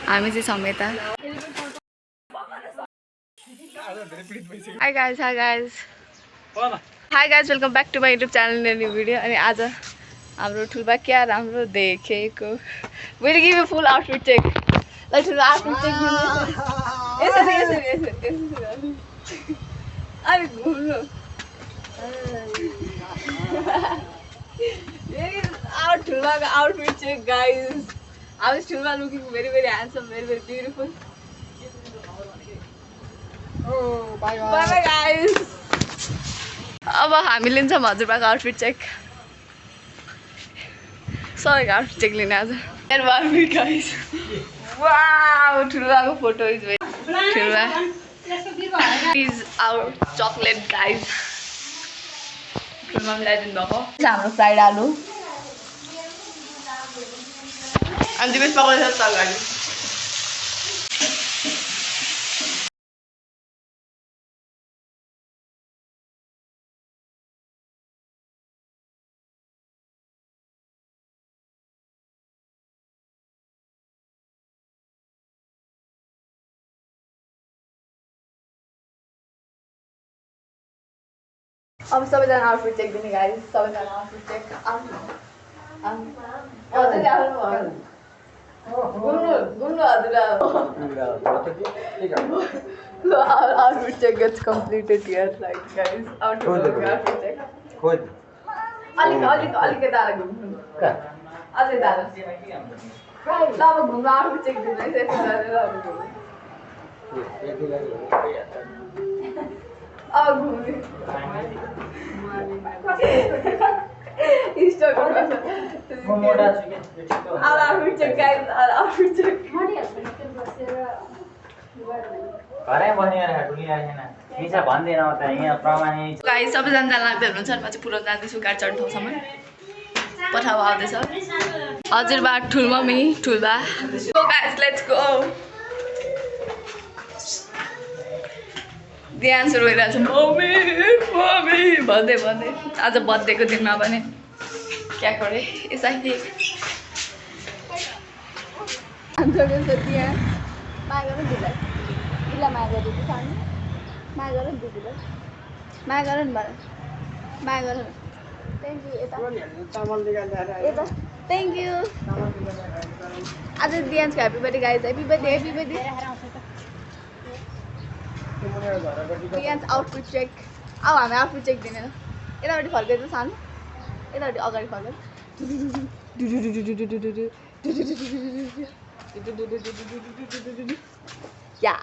हामी चाहिँ समेत Hi guys, welcome back to my YouTube channel and new video. अनि आज हाम्रो ठुलबा क्या राम्रो देखेको. We'll give you full outfit check. Like ठुलो outfit check दिनु. यसरी. अनि घुम्नु. This is our ठुलबाको outfit check, guys. Our ठुलबा looking very handsome, very beautiful. Oh, bye guys. अब हामी लिन्छौँ हजुरबाको आउटफिट चेक. सबैको आउटफिट चेक लिने आज. And one week, guys. Wow, ठुलबाको photo is very. ठुलबा is our chocolate, guys. ठुलबाले ल्याइदिनु भएको. हाम्रो fried आलु. अनि दिपेश पकाउँदैछ तरकारी. अब सबैजना आउटफिट चेक दिने गाइस. सबैजना आउटफिट चेक. घुम्नु outfit check gets completed here, right guys? Outfit check. खोज. अलिक दारा घुम्नु. अझै दारा. ल अब घुम्नु आउटफिट चेक दिनु है त्यस्तो गरेर. अब घुम्नु. गाइस सबैजना जान लाग्दै हुनुहुन्छ. म चाहिँ पुरा जाँदैछु गाडी चढ्ने ठाउँसम्म. पठाउ आउँदैछ. हजुरबा ठुलमम्मी ठुलबा. Go guys let's go. ध्यान सुरु भइरहेछ. मम्मी भन्दै आज बर्थडेको दिनमा भने क्या गरे यसरी थ्याङ्क यू. आज दियान्सको happy birthday guys. Happy birthday. Dian's outfit check. अब हामी आउटफिट चेक दिने. यतापट्टि फर्केर सानो. यतापट्टि अगाडि फर्केर. या.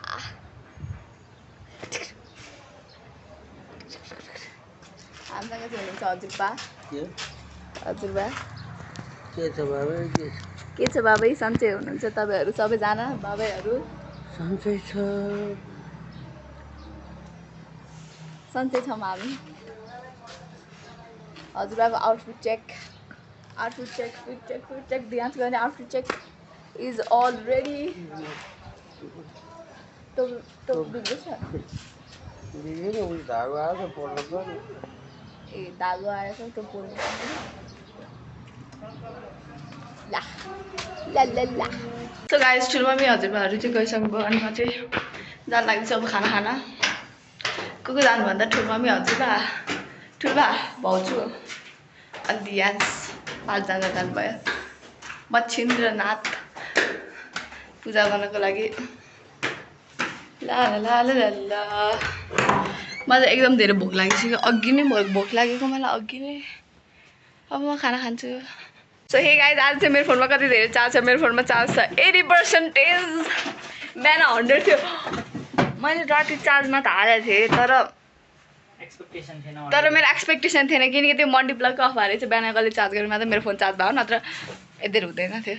हामीसँग चाहिँ हुनुहुन्छ हजुरबा. हजुरबा. के छ बाबै? सन्चै हुनुहुन्छ तपाईँहरू सबैजना? बाबैहरू सन्चै छ. सन्चै छौँ हामी. हजुरबाको आउटफिट चेक. डियान्स गर्ने आउटफिट चेक इज अलरेडी. धागो आएछ त्यो पोल्नु. ला. सो गाइस ठुलमम्मी हजुरबाहरू चाहिँ गइसक्नुभयो. अनि म चाहिँ जान लाग्दैछु अब खाना खाना. को जानुभन्दा ठुलमम्मी ठुलबा भाउजू अनि दियान्स 5 जना जानुभयो. मच्छिन्द्रनाथ पूजा गर्नको लागि. ला. मलाई एकदम धेरै भोक लागिसक्यो. अघि नै भोक लागेको मलाई अघि नै. अब म खाना खान्छु. सो हे गाइस आज चाहिँ मेरो फोनमा कति धेरै चार्ज छ. मेरो फोनमा चार्ज छ 80%. बिहान 100 थियो. मैले राति चार्जमा त हालेको थिएँ तर मेरो एक्सपेक्टेसन थिएन किनकि त्यो मल्टिप्लगको अफ भएर चाहिँ बिहान कहिले चार्ज गरेर मात्रै मेरो फोन चार्ज भयो. नत्र यति हुँदैन थियो.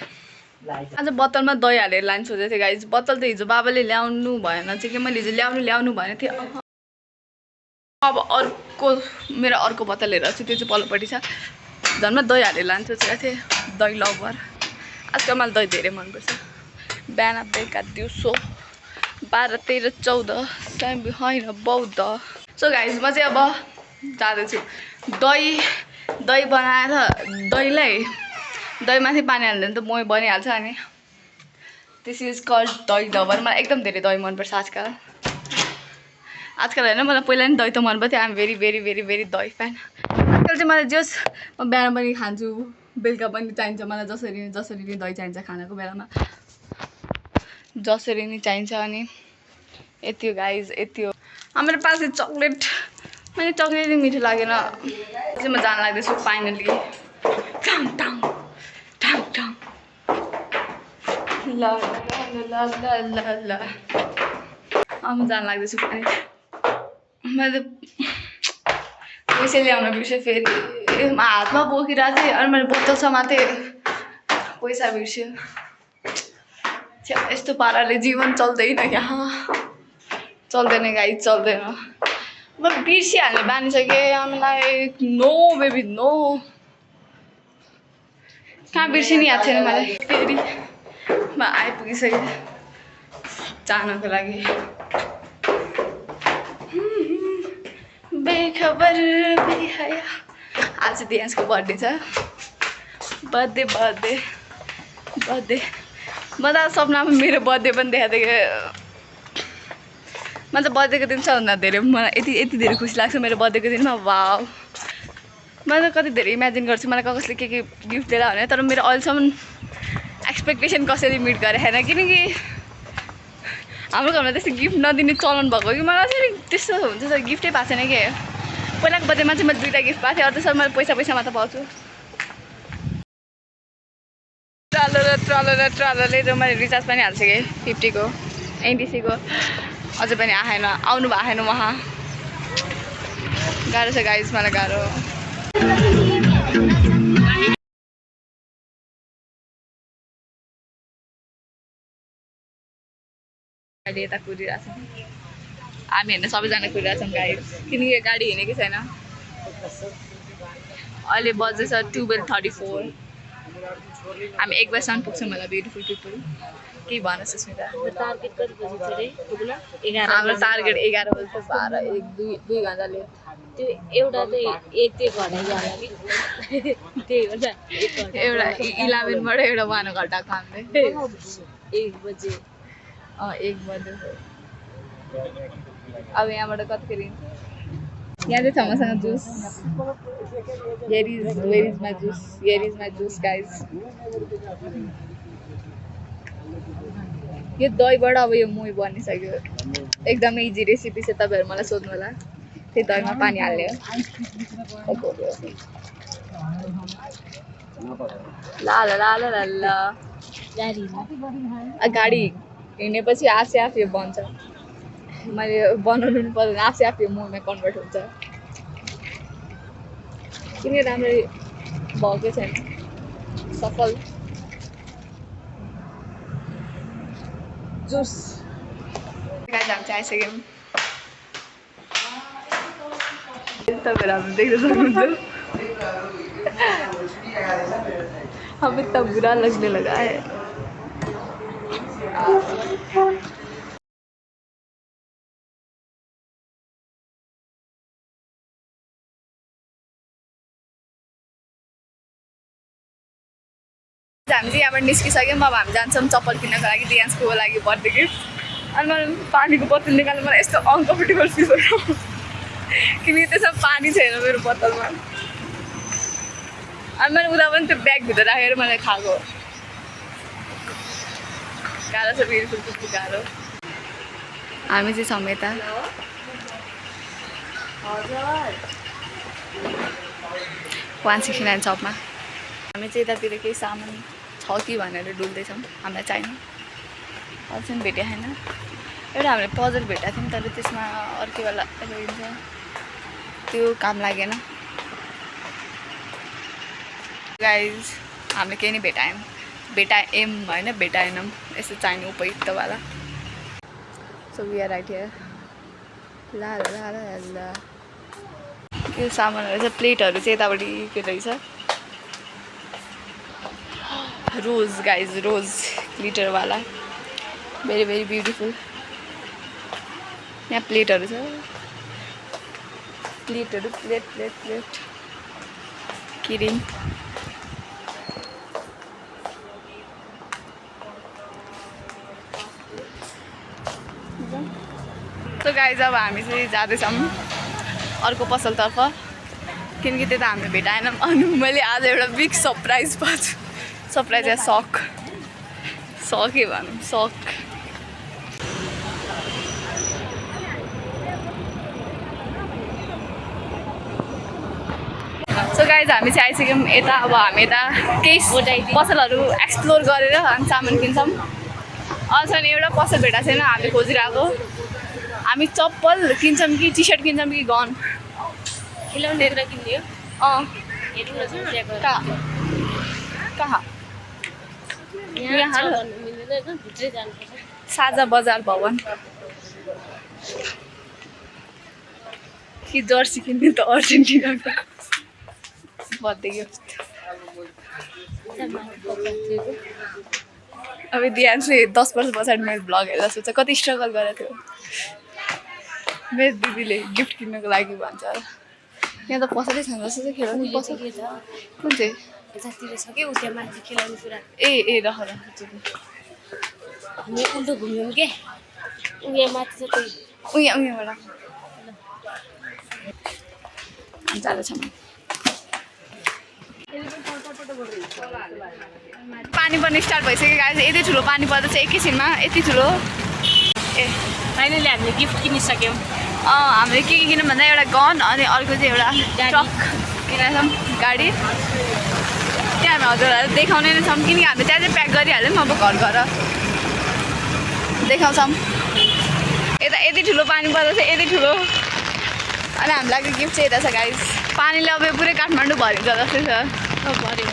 आज बोतलमा दही हालेर लानु सोचेको थिएँ गाइस. बोतल त हिजो बाबाले ल्याउनु भएन चाहिँ कि मैले हिजो ल्याउनु भनेको थिएँ. अब मेरो अर्को बोतल हेरेर चाहिँ त्यो चाहिँ पल्लोपट्टि छ. झन्मा दही हालेर लानु सोचेको थिएँ. दही लभर. आजकल मलाई दही धेरै मनपर्छ. बिहान बेलुका दिउँसो 12, 13, 14 समय होइन बौद्ध. सो गाइस म चाहिँ अब जाँदैछु. दही बनाएर दहीमाथि पानी हाल्दा त मोही बनिहाल्छ. अनि दिस इज कल्ड दही लभर मलाई एकदम धेरै दही मनपर्छ आजकल होइन मलाई पहिला नि दही त मन पर्थ्यो I'm very very very very दही फ्यान आजकल चाहिँ मलाई जस म बिहान पनि खान्छु बेलुका पनि चाहिन्छ मलाई जसरी नि दही चाहिन्छ खानाको बेलामा जसरी नि चाहिन्छ अनि यति हो गाइज यति हो हाम्रो पास चक्लेट मैले चक्लेट मिठो लागेन चाहिँ म जान लाग्दैछु फाइनली टाङ टाङ टाङ टाङ ल ल ल ल ल म जान लाग्दैछु पनि मैले पैसा ल्याउन बिर्सेँ फेरि हातमा बोकिरहेको थिएँ अनि मैले बोतल समातेँ पैसा बिर्स्यो यस्तो पाराले जीवन चल्दैन यहाँ चल्दैन गाई चल्दैन म बिर्सिहाल्ने बानिसकेँ हामीलाई नो बेबी नो कहाँ बिर्सिनु याद छैन मलाई फेरि म आइपुगिसकेँ जानको लागि बेखबर बेहया आज दियान्सको बर्थडे छ बर्थडे म त सपनामा मेरो बर्थडे पनि देखाएको म त बर्थडेको दिन सबभन्दा धेरै मलाई यति धेरै खुसी लाग्छ मेरो बर्थडेको दिनमा वाउ मैले त कति धेरै इमेजिन गर्छु मलाई कसले के गिफ्ट दिएर भने तर मेरो अहिलेसम्म एक्सपेक्टेसन कसैले मिट गरेको छैन किनकि हाम्रो घरमा त्यस्तो गिफ्ट नदिने चलन भएको कि मलाई चाहिँ त्यस्तो हुन्छ त गिफ्टै पाएको छैन कि पहिलाको बर्थडेमा चाहिँ मैले 2टा गिफ्ट पाएको थिएँ अर्को साल मैले पैसा मात्र पाउँछु ट्रलरले जो मैले रिचार्ज पनि हालिसकेँ 50 को एनटिसीको अझै पनि आएन आउनु भएको छैन उहाँ गाह्रो छ गाइज मलाई गाह्रो अहिले यता कुदिरहेको छौँ हामी हेर्न सबैजना कुदिरहेको छौँ गाइज किनकि गाडी हिँडेकै छैन अहिले बजेछ 12:34 हामी 1 बजीसम्म पुग्छौँ होला ब्युटिफुल पिपल के भन सुस्मिता टार्गेट कति बजी छ रे पुग्न 11 हाम्रो टार्गेट 11 बजी 12 1 2 घन्टा लेट त्यो एउटा चाहिँ एक घन्टा जाला कि त्यही हो नि एउटा 11 बाट एउटा 1 घन्टा कामले 1 बजे 1 बजे अब यहाँबाट कतिखेर यहाँ चाहिँ छ मसँग juice here is my juice guys यो दहीबाट अब यो मुही बनिसक्यो एकदमै इजी रेसिपी छ तपाईहरु मलाई सोध्नु होला त्यही दहीमा पानी हाल्ने हो ला ला ला ला ला गाडी हिँडेपछि आफै आफै बन्छ मैले बनाउनु नि पर्दैन आफै आफै मुहीमा कन्भर्ट हुन्छ किन राम्ररी भएको छैन सफल जुस गाइस हामी चाहिँ आइसक्यौँ तपाईँहरू हामी देख्न सक्नुहुन्छ हमें इतना बुरा लगने लगा है हामी चाहिँ यहाँबाट निस्किसक्यौँ अब हामी जान्छौँ चप्पल किन्नको लागि दियान्सको लागि बर्थडे गिफ्ट अनि मैले पानीको बोतल निकाल्नु मलाई यस्तो अनकम्फर्टेबल फिल भयो किनकि त्यसमा पानी छैन मेरो बोतलमा अनि मैले उता पनि त्यो ब्यागभित्र राखेर मैले खाएको गाह्रो छ ब्युटिफुल कुकुर गाह्रो हामी चाहिँ छौँ यता 169 सपमा हामी चाहिँ यतातिर केही सामान छ कि भनेर डुल्दैछौँ हामीलाई चाहिने अझै भेटेको छैन एउटा हामीले पजल भेटेको थियौँ तर त्यसमा अर्कै बेला रहन्छ त्यो काम लागेन गाइज हामीले केही नै भेटायौँ होइन भेटाएनौँ यस्तो चाहिने उपयुक्तवाला so we are right here ला ला ला ला के सामानहरू चाहिँ प्लेटहरू चाहिँ यतापट्टि के रहेछ रोज गाइज रोज ग्लिटरवाला भेरी भेरी ब्युटिफुल यहाँ प्लेटहरू छ प्लेटहरू प्लेट किरिङ गाइज अब हामी चाहिँ जाँदैछौँ अर्को पसलतर्फ किनकि त्यता हामीले भेटाएनौँ अनि मैले आज एउटा बिग सरप्राइज पाएको छु सरप्राइज या सकै भनौँ सक सो गाइज हामी चाहिँ आइसक्यौँ यता अब हामी यता केही पसलहरू एक्सप्लोर गरेर अनि सामान किन्छौँ अझ एउटा पसल भेटाएको छैन हामीले खोजिरहेको हामी चप्पल किन्छौँ कि टी सर्ट किन्छौँ कि गन खेलाउने कुरा किन्ने हो कहाँ यहाँ भन्नु मिल्दैन होइन भित्रै जानुपर्छ साझा बजार भवन कि जर्सी किन्ने त अर्जेन्टिनाको बत्देको अब दिहाल चाहिँ 10 वर्ष पछाडि मेरो भ्लग हेर्दा सोच्छ कति स्ट्रगल गरेको थियो मेरो दिदीले गिफ्ट किन्नको लागि भन्छ यहाँ त पसलै छैन जस्तो चाहिँ खेलाउने पसल कुन चाहिँ यतातिर छ कि उता मान्छे खेलाउने कुरा ए रह हामी उल्टो घुम्यौँ के उयो माथि छ त्यही उयाबाट हामी जाँदैछौँ पानी पर्ने स्टार्ट भइसक्यो गाइस यति ठुलो पानी पर्दा चाहिँ एकैछिनमा यति ठुलो ए फाइनली हामीले गिफ्ट किनिसक्यौँ हामीले के किन्यौँ भन्दा एउटा गन अनि अर्को चाहिँ एउटा ट्रक किनेको छौँ गाडी त्यहाँ हामी हजुरहरूलाई देखाउने नै छौँ किनकि हामीले त्यहाँ चाहिँ प्याक गरिहाल्यौँ अब घर घर देखाउँछौँ यता यति ठुलो पानी पर्दा चाहिँ यति ठुलो अनि हामीलाई गिफ्ट चाहिँ यता छ गाइस पानीले अब पुरै काठमाडौँ भरिन्छ जस्तै छ भऱ्यो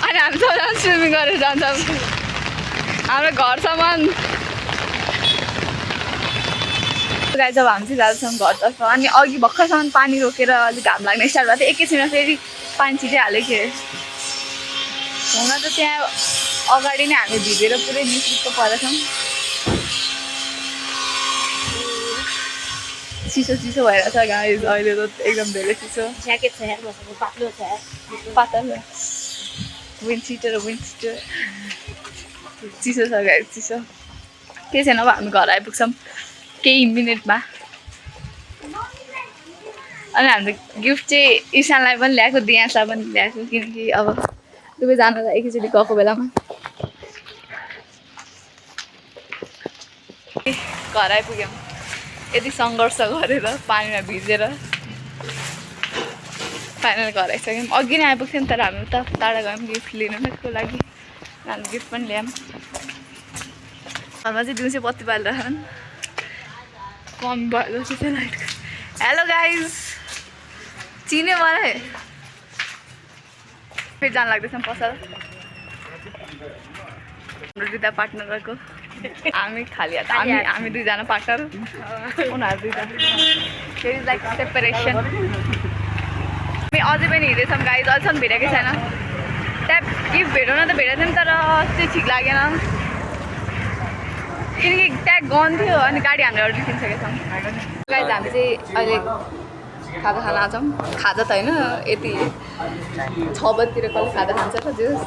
अनि हामी सबैजना स्विमिङ गरेर जान्छौँ हाम्रो घरसम्म गाइस जब हामी चाहिँ जाँदैछौँ घरतर्फ अनि अघि भर्खरसम्म पानी रोकेर अलिक घाम लाग्ने स्टार्ट भएको थियो एकैछिनमा फेरि पानी छिटिहाल्यो के हुन त त्यहाँ अगाडि नै हामी भिजेर पुरै निस्किएको परेछौँ चिसो चिसो भएर छ गाइस अहिले त एकदम धेरै चिसो ज्याकेट छ यार मसँग पातलो छ यार पातल विन्ड सिटर चिसो छ गाइस चिसो केही छैन अब हामी घर आइपुग्छौँ केही मिनटमा अनि हामीले गिफ्ट चाहिँ ईशानलाई पनि ल्याएको दियासलाई पनि ल्याएको किनकि अब दुवैजना एकैचोटि गएको बेलामा घर आइपुग्यौँ यति सङ्घर्ष गरेर पानीमा भिजेर फाइनल घर आइसक्यौँ अघि नै आइपुग्थ्यौँ तर हामी त टाढा गयौँ गिफ्ट लिनु त्यसको लागि हामी गिफ्ट पनि ल्यायौँ घरमा चाहिँ दिउँसो बत्ती बालिरहेछन् कम भयो जस्तो चाहिँ लाइट हेलो गाइज चिन्यो मलाई फेरि जान लाग्दैछौँ पसल हाम्रो दुईवटा पार्टनरको हामी खाली हामी दुईजना पार्टनर उनीहरू दुईजना फेरि लाइक सेपरेसन हामी अझै पनि हिँड्दैछौँ गाइज अहिलेसम्म भेटेकै छैन त्यहाँ गिफ्ट भेटौँ न त भेटेको थियौँ तर त्यो ठिक लागेन किनकि त्यहाँ गन थियो अनि गाडी हामीले अर्डर किनिसकेको छौँ गाइज हामी चाहिँ अहिले खाजा खान आउँछौँ खाजा त होइन यति 6 बजीतिर कसले खाजा खान्छ त जस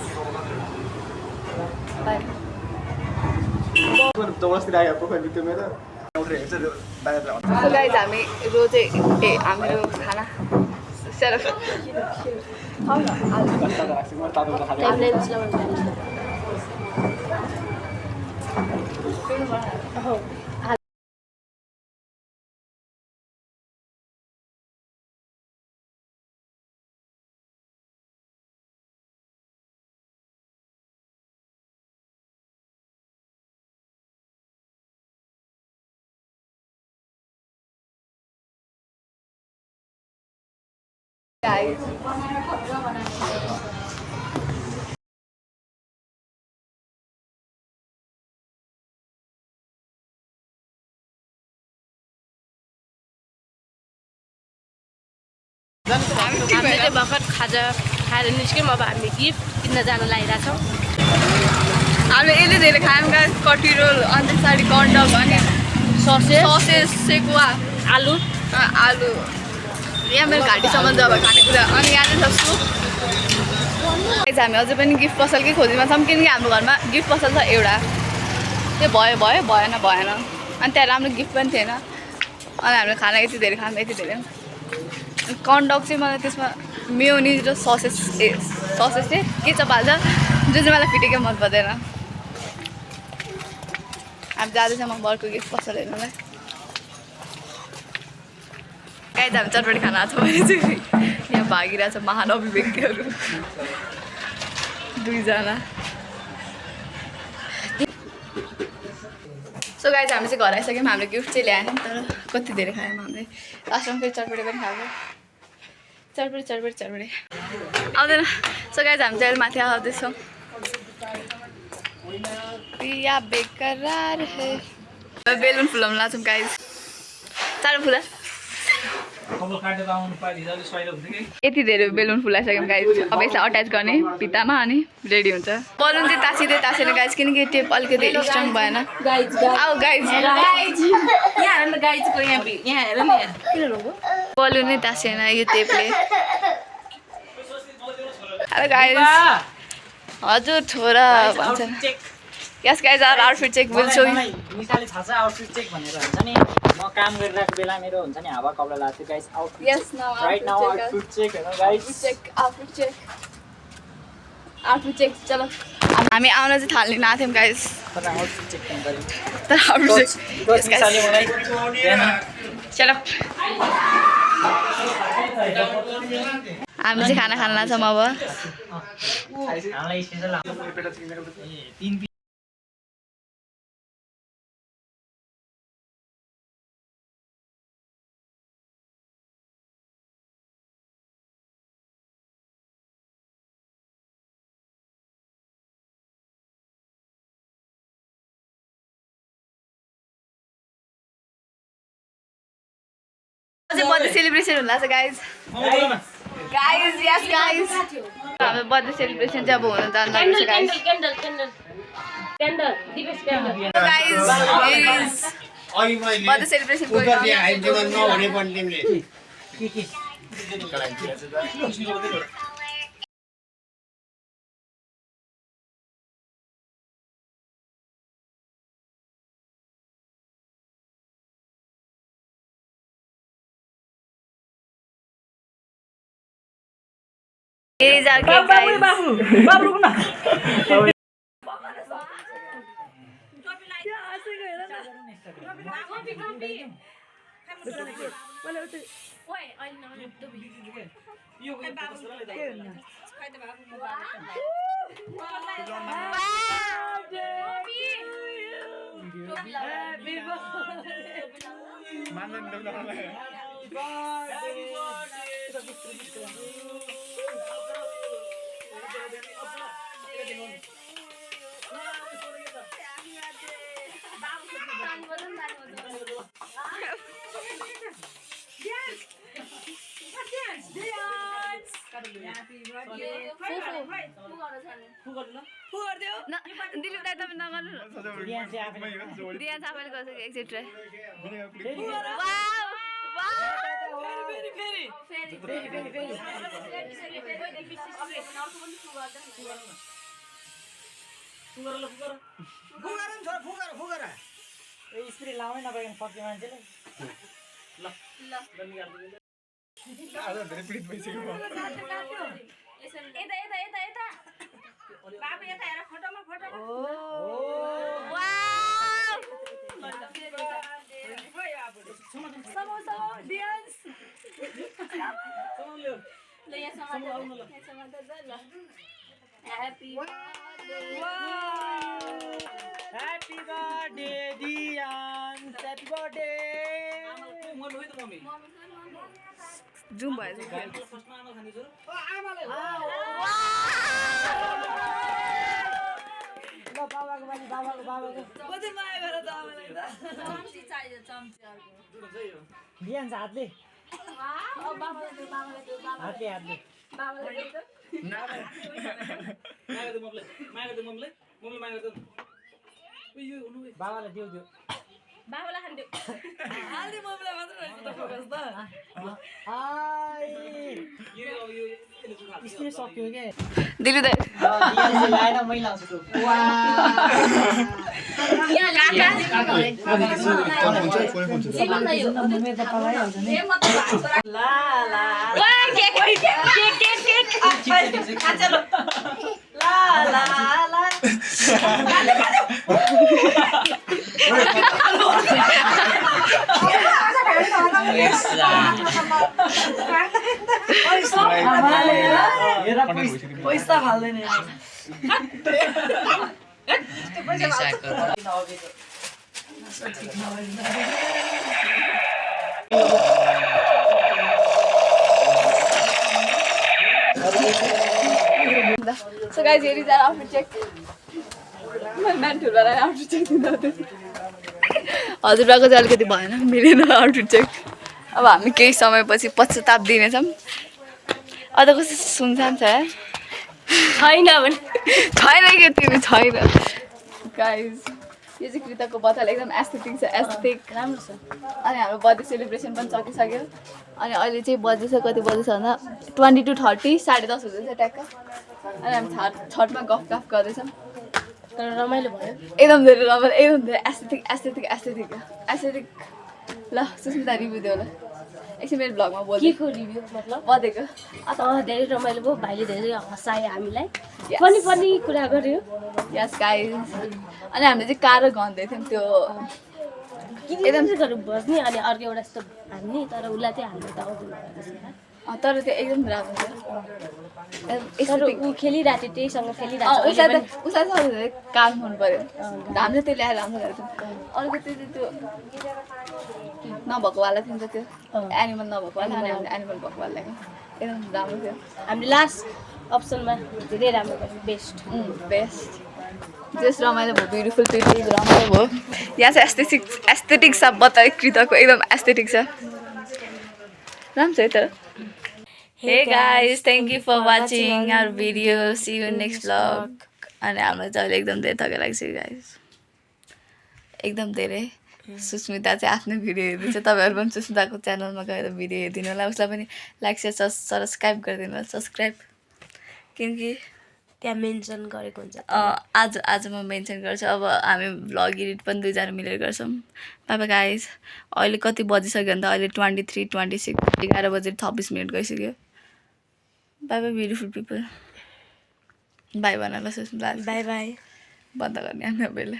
गाइज हामी रोजै हाम्रो खाना guys. हामीले चाहिँ भर्खर खाजा खाएर निस्क्यौँ अब हामी गिफ्ट किन्न जान लागिरहेछौँ हामीले यति धेरै खायौँ गाइस कटिरोल अनि त्यसरी कन्डक अनि ससेस सेकुवा आलु आलु यहाँ मेरो घाँटीसम्म जब खानेकुरा अनि यहाँ चाहिँ छ सुप हामी अझै पनि गिफ्ट पसलकै खोजीमा छौँ किनकि हाम्रो घरमा गिफ्ट पसल छ एउटा त्यो भयो भएन अनि त्यहाँ राम्रो गिफ्ट पनि थिएन अनि हामीले खाना यति धेरै खाँदा यति धेरै कर्नडग चाहिँ मलाई त्यसमा मेयोनिज र ससेस चाहिँ केचप हाल्छ जो चाहिँ मलाई फिटेकै मन पर्दैन हामी जाँदैछ म बर्को गिफ्ट पसल हेर्नुलाई गाइज हामी चटपटी खाना छ भने चाहिँ यहाँ भागिरहेछ महान अभिव्यक्तिहरू दुईजना सो गाइज हामी चाहिँ घर आइसक्यौँ हामीले गिफ्ट चाहिँ ल्याएनौँ तर कति धेरै खायौँ हामीले लास्टमा फेरि चटपटी पनि खाएको चटपटी आउँदैन सो गाइज हामी चाहिँ माथि आउँदैछौँ प्रिया बेकरार है बेलुन फुलाउनु लाग्छौँ गाइज चाँडो फुला यति धेरै बेलुन फुलाइसक्यौँ गाइज अब यसलाई अट्याच गर्ने भित्तामा अनि रेडी हुन्छ बलुन चाहिँ तासिँदैन गाइज किनकि टेप अलिकति स्ट्रङ भएन आऊ गाइज बलुन नै तासिएन यो टेपले हेलो गाइज हजुर छोरा भन्छ yes guys our outfit check will show you निसाले थाहा छ आउटफिट चेक भनेर हुन्छ नि म काम गरिरहेको बेला मेरो हुन्छ नि हावा कपडा लाग्थ्यो guys outfit yes now right now outfit check हैन गाइस आउटफिट चेक चलो हामी आउन चाहिँ थाल्ने आथ्यौँ गाइस तर आउटफिट चेक पनि गरे तर आउटफिट चेक निसाले मलाई चलो हामी चाहिँ खाना खान लाग्छौँ अब हामीलाई स्पेशल तीन बर्थडे सेलिब्रेसन हुँदा छ गाइज यस गाइज हाम्रो बर्थडे सेलिब्रेसन चाहिँ अब हुन जानु लाग्छ guys birthday celebration Here's our cake, guys. बाबु रुक न स्प्रे लाउनै नपाइकन फक्यो मान्छेले ल ल आधा धेरै पीडित भइसक्यो म यता बाबु यता हेर फोटोमा ओ वाउ समोसा डान्स ल यहाँ समाज ल happy Happy birthday, Dian! Happy birthday! Zoom by zoom. बाबालाई दियो बाबालाई खान्थ्यो स्पिड सक्यो के दिली दाइ लाएर मैले लाउँछु पैसा फाल्दैन So guys, here is our outfit check. My man told me outfit check दिँदा हजुरबाको चाहिँ अलिकति भएन मिलेन आउटफिट चेक अब हामी केही समयपछि पश्चाताप दिनेछौँ अझ कस्तो सुनसान छ छैन भने छैन कि तिमी छैन गाइज यो चाहिँ कृतकको बत्तल एकदम एस्थेटिक छ एस्थेटिक राम्रो छ अनि हाम्रो बर्थडे सेलिब्रेसन पनि सकिसक्यो अनि अहिले चाहिँ बजेछ कति बजेछ भन्दा 20 to 30 10:30 हुँदैछ ट्याक्क अनि हामी छठमा गफ गर्दैछौँ तर रमाइलो भयो एकदम धेरै रमाइलो एकदम धेरै एस्थेटिक ल सुस्मिता रिभ्यू देऊ ल एकछिन मेरो भ्लगमा बोल के को रिभ्यू मतलब बदेको धेरै रमाइलो भयो भाइले धेरै हँसायो हामीलाई पनि कुरा गर्यो यस गाइज अनि हामीले चाहिँ कार गन्दै थियौँ त्यो एकदम बस्ने अनि अर्को एउटा यस्तो हान्ने तर उसलाई चाहिँ हाल्नु त आउँदैन तर त्यो एकदम राम्रो छ तर ऊ खेलिरहेको थियो त्यहीसँग खेलिरहेको उसलाई कार मन पऱ्यो हामीले त्यो ल्याएर राम्रो गरेको थियौँ अर्को त्यो नभएकोवाला थियो नि त त्यो एनिमल नभएकोवाला अनि हामीले एनिमल भएकोवाला ल्याएको एकदम राम्रो थियो हामीले लास्ट अप्सनमा धेरै राम्रो गर्यो बेस्ट जस रमाइलो भयो ब्युटिफुल पिपल रमाइलो भयो यहाँ चाहिँ एस्थेटिक छ बत्तल कृतकको एकदम एस्थेटिक छ राम्रो छ है तर Hey guys, thank you for watching our video. See you next vlog. अनि हामीलाई चाहिँ अहिले एकदम धेरै थकेर छ गाइस एकदम धेरै सुस्मिता चाहिँ आफ्नो भिडियो हेर्दैछ तपाईँहरू पनि सुस्मिताको च्यानलमा गएर भिडियो हेरिदिनु होला उसलाई पनि लाइक सेयर सब्सक्राइब गरिदिनु होला सब्सक्राइब किनकि त्यहाँ मेन्सन गरेको हुन्छ आज म मेन्सन गर्छु अब हामी भ्लग एडिट पनि दुईजना मिलेर गर्छौँ बाबा गाइस अहिले कति बजिसक्यो भने त अहिले 23:26 11 बजेर 26 मिनट गइसक्यो by by beautiful people by भन ल सुस्मिता बाई बाई बन्द गर्ने हामी बेला